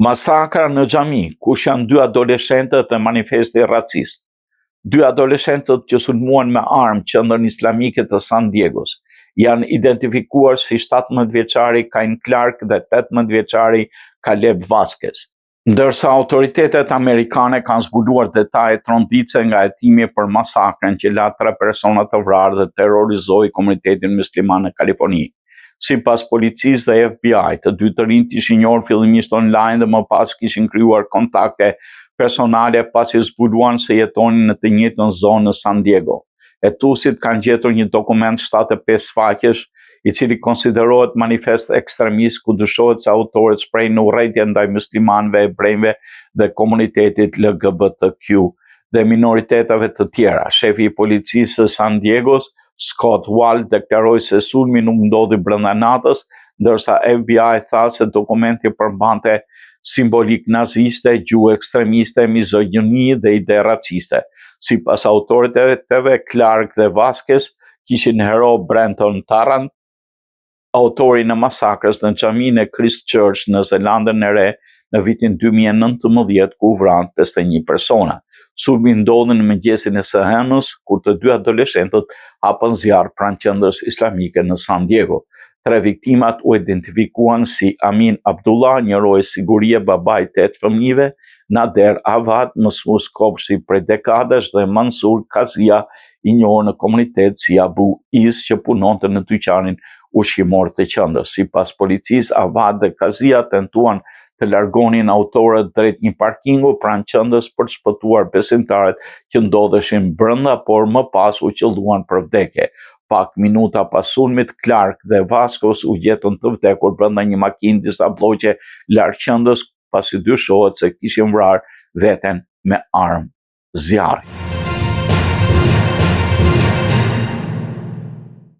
Masakra në xhami, kush janë dy adoleshentët dhe manifesti racist? Dy adoleshentët që sulmuan me armë qendrën islamike të San Diegos janë identifikuar si 17 vjeçari Cain Clark dhe 18 vjeçari Caleb Vasquez. Ndërsa autoritetet amerikane kanë zbuluar detaje tronditëse nga hetimi për masakrën që la tre persona të vrarë dhe terrorizoi komunitetin musliman në Kaliforni. Sipas policisë dhe FBI, të dy të rinjtë ishin njohur fillimisht online dhe më pas kishin krijuar kontakte personale pasi zbuluan se jetonin në të njëjtën zonë në San Diego. Hetuesit kanë gjetur një dokument 75 faqesh, i cili konsiderohet manifest ekstremist ku dyshohet se autorët shprehin urrejtje ndaj muslimanëve, hebrenjve dhe komunitetit LGBTQ dhe minoriteteve të tjera. Shefi i policisë së San Diegos, Scott Wall deklaroi se sulmi nuk ndodhi brenda natës, ndërsa FBI tha se dokumenti përmbante simbolikë naziste, gjuhë ekstremiste, mizogjini dhe ide raciste. Sipas autoriteteve, Clark dhe Vasquez kishin hero Brenton Tarrant, autorin e masakrës në xhaminë e Christchurch në Zelandën e Re në vitin 2019 ku u vranë 51 persona. Sulmi ndodhi në mëngjesin e së hënës, kur të dy adoleshentët hapën zjarr pranë qendrës islamike në San Diego. Tre viktimat u identifikuan si Amin Abdullah, një roje sigurie baba i tetë fëmijëve, Nader Awad, mësues kopshti prej dekadash dhe Mansur Kazia, i njohur në komunitet si Abu Is që punonte në dyqanin ushqimor të qendrës. Sipas policisë, Awad dhe Kazia tentuan të largonin autorët drejt një parkingu pranë qendrës për të shpëtuar besimtarët që ndodheshin brenda, por më pas u qëlluan për vdekje. Pak minuta pas sulmit, Clark dhe Vasquez u gjetën të vdekur brenda një makinë disa blloqe larg qendrës, pasi dyshohet se kishin vrarë veten me armë zjarri.